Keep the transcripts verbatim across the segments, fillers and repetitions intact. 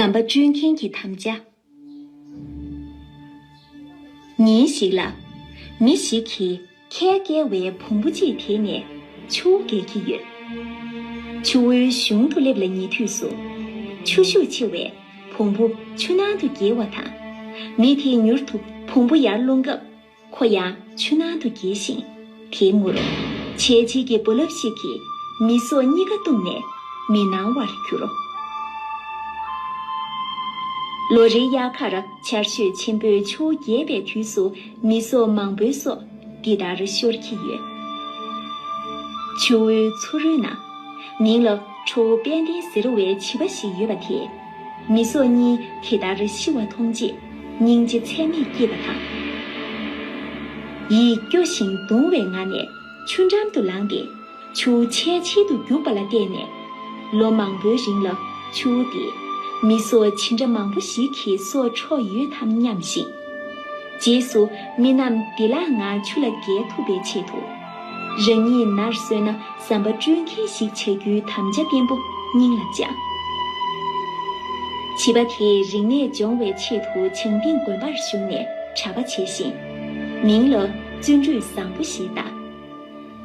ཟམ་པ་སྤྲུལ་མཁན་གྱི་དམ་བཅའ། ཉིན་ཞིག་ལ། མི་ཞིག་གིས་ཁལ་བཀལ་བའི་བོང་བུ་གཅིག་དེད་ནས་ཆུ་བོ་བརྒལ་གྱི་ཡོད། ཆུ་བོའི་གཞུང་དུ་སླེབས་ལ་ཉེ་དུས་སུ། ཆུ་ཤུགས་ཆེ་བས་བོང་བུ་ཆུ་ནང་དུ་འགྱེལ་བ་དང་། མི་དེས་མྱུར་དུ་བོང་བུ་ཡར་སློང་སྐབས། ཁོ་ཡང་ཆུ་ནང་དུ་འགྱེལ་ཞིང་། དེའི་མུར། བྱས་རྗེས་ཀྱི་རྦ་རླབས་ཤིག་གིས་མི་སྲོག་གཉིས་ཀ་བཏུམས་ནས་མི་སྣང་བར་གྱུར། ལོ་རེའི་དབྱར་ཁར་ཆར་ཞོད་ཆེན་པོས་ཆུ་བོ་རྒྱས་པའི་དུས་སུ་མི་སྲོག་མང་པོའི་སྲོག་འདི་ལྟར་ཤོར་གྱི་ཡོད། ཆུ་བོའི་ཚུ་རོལ་ན། མིང་ལ་ཁྲོ་བོ་དཔལ་ལྡན་ཟེར་བའི་བྱིས་པ་ཞིག་ཡོད་པ་དེས། མི་སྲོག་གཉིས་དེ་ལྟར་ཤི་བ་མཐོང་རྗེས་སྙིང་རྗེ་ཚད་མེད་སྐྱེས་པ་དང་། ཡིད་སྐྱོ་ཞིང་གདུང་བའི་ངང་ནས་ཆུ་འགྲམ་དུ་ལངས་ཏེ། ཆུ་བོ་ཆེས་ཆེད་དུ་རྒྱུག་པ་ལ་བརྟེན་ནས། ལོ་མང་པོའི་རིང་ལ་ཆུ་བོ་དེས་མི་སྲོག་ཇི་འདྲ་མང་པོ་ཞིག་གི་སྲོག་འཕྲོག་ཡོད་དམ་སྙམ་ཞིང་། རྗེས་སུ་མི་རྣམས་བདེ་བླག་ངང་ཆུ་ལ་བརྒལ་ཐུབ་པའི་ཆེད་དུ། རང་ཉིད་ནར་སོན་ན་ཟམ་པ་སྤྲུལ་མཁན་ཞིག་བྱ་རྒྱུའི་དམ་བཅའ་བརྟན་པོ་སྙིང་ལ་བཅངས། བྱིས་པ་དེས་རིག་གནས་སྦྱོང་བའི་ཆེད་དུ་བྱང་སྟེང་དགོན་པར་ཞུགས་ནས་གྲྭ་པ་བྱས་ཤིང་། མིང་ལ་བརྩོན་འགྲུས་བཟང་པོ་ཞེས་བཏགས།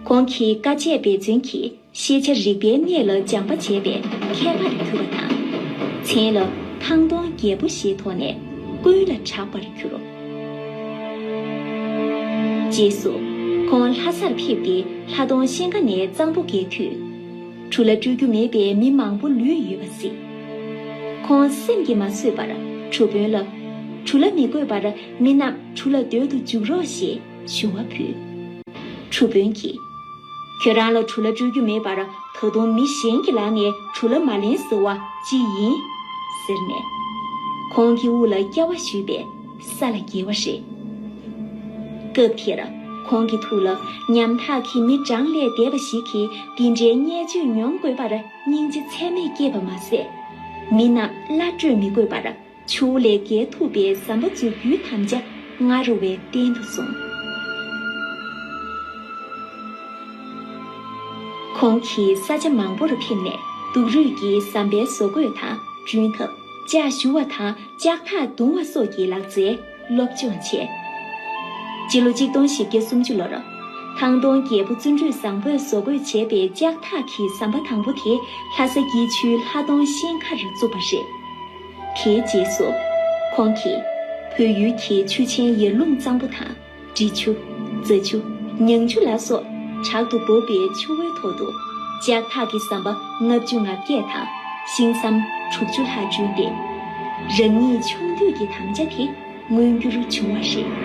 ཁོང་གིས་དཀའ་སྤྱད་འབད་བརྩོན་གྱིས་ཤེས་བྱ་རིག་པའི་གནས་ལ་སྦྱངས་པ་བྱས་པས་མཁས་པར་གྱུར་པ་དང་། མཚན་ལ་ཐང་སྟོང་རྒྱལ་པོ་ཞེས་ཐོགས་ནས་ཀུན་ལ་གྲགས་པར་གྱུར། རྗེས་སུ། ཁོང་ལྷ་སར་ཕེབས་ཏེ་ལྷ་སྟོང་ཤིང་ཁ་ནས་གཙང་པོ་བརྒལ་དུས། གྲུ་ལ་སྤྲོད་རྒྱུ་མེད་པའི་མི་མང་པོ་ལུས་ཡོད་པ་གཟིགས། ཁོང་སེམས་ཀྱིས་མ་བཟོད་པར་གྲུ་དཔོན་ལ། གྲུ་ལ་མི་བཀོད་པར་མི་རྣམས་གྲུ་ལ་སྡོད་དུ་འཇུག་རོགས་ཞེས་ཞུ་བ་ཕུལ། གྲུ་དཔོན་གྱིས། ཁྱོད་རང་ལ་གྲུ་ལ་སྤྲོད་རྒྱུ་མེད་པར་ད་དུང་མི་གཞན་གྱི་ལག་ནས་གྲུ་ལ་མ་ལེན་ཟེར་བ་ཅི་ཡིན། ཟེར་ནས། ཁོང་གི་དབུ་ལ་སྐྱ་བ་གཞུས་པས་ས་ལ་འགྱེལ་བ་རེད། སྐབས་དེར་ཁོང་གི་ཐུགས་ལ་ཉམ་ཐག་གི་མི་གྲངས་ལས་འདས་པ་ཞིག་གིས་འདི་འདྲའི་བརྙས་བཅོས་མྱོང་དགོས་པར་སྙིང་རྗེ་ཚད་མེད་སྐྱེས་པ་མ་ཟད། མི་རྣམས་བླ་སྤྲོད་མི་དགོས་པར། ཆུ་ལས་བརྒལ་ཐུབ་པའི་ཟམ་པ་འཛུགས་རྒྱུའི་དམ་བཅའ་སྔར་བས་བརྟན་དུ་སོང་། ཁོང་གིས་ས་ཆ་མང་པོར་ཕེབས་ནས་སྡུག་རུས་ཀྱིས་ཟམ་པའི་བཟོ་བཀོད་དང་བསྐྲུན་ཐབས། ལྕགས་བཞུ་བ་དང་ལྕགས་ཐག་རྡུང་བ་སོགས་ཀྱི་ལག་རྩལ་སློབ་སྦྱོང་བྱས། སྤྱི་ལོ་གཅིག་སྟོང་བཞི་བརྒྱ་སུམ་ཅུ་ལོར། ཐང་སྟོང་རྒྱལ་པོ་བརྩོན་འགྲུས་བཟང་པོས་བཟོ་བཀོད་བྱས་པའི་ལྕགས་ཐག་གི་ཟམ་པ་དང་པོ་དེ་ལྷ་ས་སྐྱིད་ཆུའི་ལྷ་སྟོང་ཤིང་ཁར་བཙུགས་པ་རེད། དེའི་རྗེས་སུ། ཁོང་གིས་བོད་ཡུལ་གྱི་ཆུ་ཆེན་ཡར་ཀླུང་གཙང་པོ་དང་འབྲི་ཆུ། རྫ་ཆུ། ཉང་ཆུ་ལ་སོགས་དྲག་ཏུ་འབབ་པའི་ཆུ་བོའི་ཐོག་ཏུ་ལྕགས་ཐག་གི་ཟམ་པ་ལྔ་བཅུ་ང་བརྒྱད་དང་ཤིང་ཟམ་དྲུག་ཅུ་ལྷག་བསྐྲུན་ཏེ། རང་ཉིད་ཆུང་དུས་ཀྱི་དམ་བཅའ་དེ་མངོན་འགྱུར་བྱུང་བ་རེད།